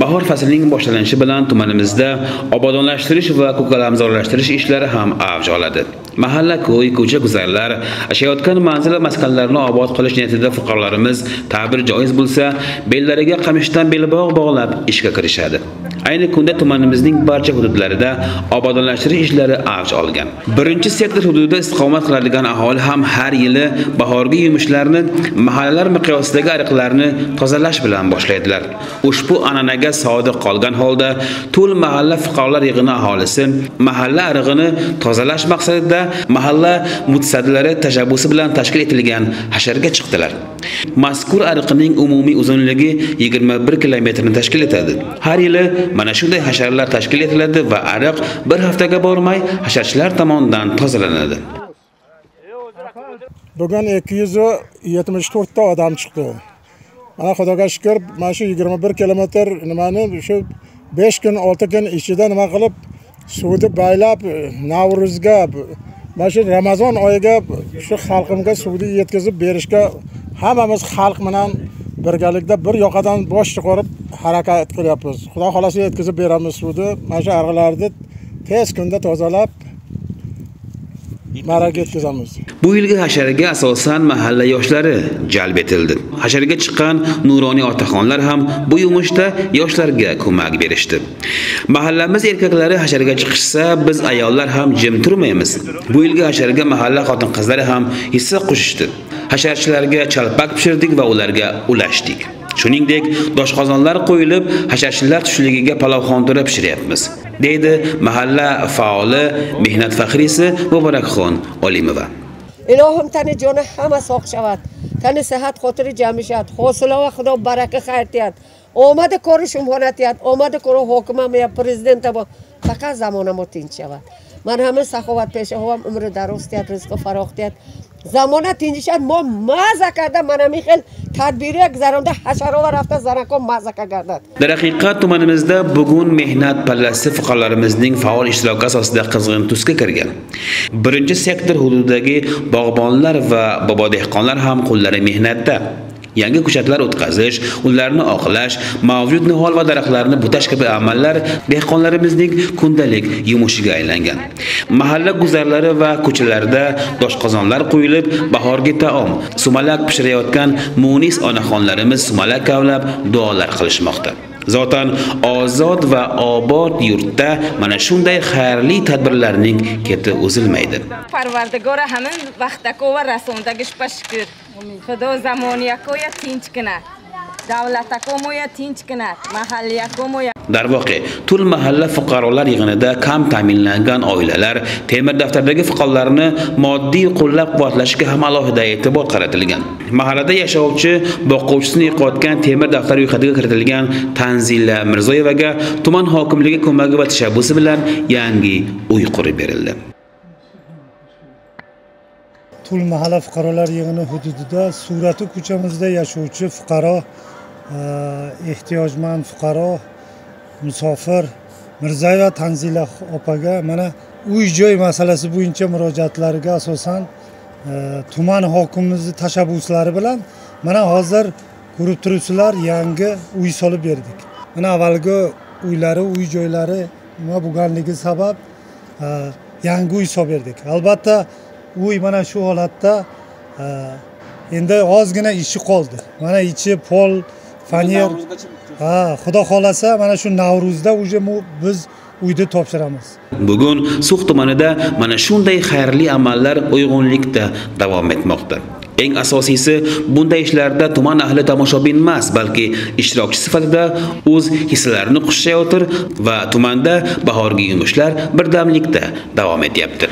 Bahor faslining boshlanishi bilan tumanimizda obodonlashtirish va ko'kalamzorlashtirish ishlari ham avj oladi. Mahalla, ko'y, ko'cha, guzarlar, yashayotgan manzil va maskanlarni obod qilish niyatida fuqarolarimiz ta'bir joiz bo'lsa, bellariga qamishdan belbog' bog'lab ishga kirishadi. Ayni kunda tumanimizning barcha hududlarida obodonlashtirish ishlari avj olgan. Birinchi sektor hududida istiqomat qiladigan aholi ham har yili bahorgi yumushlarni mahallalar miqyosidagi ariqlarni tozalash bilan boshlaydilar. Ushbu an'anaga sodiq qolgan holda Tul mahalla fuqarolar yig'ini aholisi mahalla arig'ini tozalash maqsadida mahalla mutasaddilari tashabbusi bilan tashkil etilgan hasharga chiqdilar. Mazkur ariqning umumiy uzunligi 21 kilometrni tashkil etadi. Har yili mana shunday hasharlar tashkil etiladi va ariq bir haftaga bormay hasharchilar tomonidan tozalanadi. Bugun 274 ta odam chiqdi. Mana Xudoga shukr, mana shu 21 kilometr nimani shu 5 kun 6 kun ichida nima qilib suvni baylab Navruzga, mana shu Ramazon oyiga shu xalqimga suvni yetkazib berishga hammamiz xalq bilan birgalikda bir yoqadan bosh chiqarib harakat qilyapmiz. Xudo xolasa yetkazib beramiz suvni. Mana shu ariqlarni tez kunda tozalab maraga yetkazamiz. Bu yilgi hasharga asosan mahalla yoshlari jalb etildi. Hasharga chiqqan nuroniy otaxonlar ham bu yumushda yoshlarga ko'mak berishdi. Mahallamiz erkaklari hasharga chiqishsa, biz ayollar ham jim turmaymiz. Bu yilgi hasharga mahalla xotin-qizlari ham hissa qo'shishdi. Hasharchilarga chalpak pishirdik va ularga ulashdik. Shuningdek, doshqozonlar qo'yilib, hasharchilar tushligiga palovxontura pishiryapmiz, deydi mahalla faoli, mehnat faxriysi Muborakxon Olimova. Ilohim tani joni hamma sog' shavat, tani sihat xotiri jami shat, hosila va Xudo baraka xayr tiyat, omadi ko'rish imkoniyat, omadi ko'rish hokimam ya prezident bu faqat zamonamo tinch shavat. Man hamma saxovat peshavam umri daroz tiyat, rizqi faroq tiyat. Zamona tinchishad, mo maza karda mana mixel tadbiriya guzaronda hasharova rafta zanako maza gardad. Darhaqiqat tumanimizda bugun mehnat pallasi fuqarolarimizning faol ishtiroki asosida qizg'in tusga kirgan. Birinchi sektor hududidagi bog'bonlar va bobo dehqonlar ham qo'llari mehnatda. Yangi ko'chatlar o'tkazish, ularni oqlash, mavjud nihol va daraxtlarni butash kabi amallar dehqonlarimizning kundalik yumushiga aylangan. Mahalla guzarlari va ko'chalarda doshqozonlar qo'yilib, bahorgi taom, sumalak pishirayotgan munis onaxonlarimiz sumalak kavlab duolar qilishmoqda. Zotan ozod va obod yurtda mana shunday xayrli tadbirlarning keti uzilmaydi. Parvardigora hamin vaqtdagi va rasondagi shukr. Xudo zamoniyakoya tinchkina, davlatakomoya tinchkina, mahallakomoya. Darvoqe, Tul mahalla fuqarolar yig'inida kam ta'minlangan oilalar, temir daftardagi fuqarolarni moddiy qo'llab-quvvatlashga ham alohida e'tibor qaratilgan. Mahallada yashovchi boquvchisini yo'qotgan temir daftar ro'yxatiga kiritilgan Tanzila Mirzoyevaga tuman hokimligi ko'magi va tashabbusi bilan yangi uy qurib berildi. Tul mahalla fuqarolar yig'ini hududida Surati ko'chamizda yashovchi fuqaro, ehtiyojmand fuqaro, musofir Mirzoyeva Tanzila opaga mana uy joy masalasi bo'yicha murojaatlariga asosan tuman hokimimizning tashabbuslari bilan mana hozir ko'rib turibsizlar, yangi uy solib berdik. Mana avvalgi uylari, uy joylari nima bo'lganligi sabab yangi uy solib berdik. Albatta uy mana shu holatda endi ozgina ishi qoldi. Mana ichi pol, faner. Ha, Xudo xolasa mana shu Navruzda уже biz uyni topshiramiz. Bugun So'x tumanida mana shunday xayrli amallar uyg'unlikda davom etmoqda. Eng asosiysi, bunday ishlarda tuman ahli tomoshabin emas, balki ishtirokchi sifatida o'z hissalarini qo'shishayotir va tumanda bahorgi yumushlar birdamlikda davom etyapti.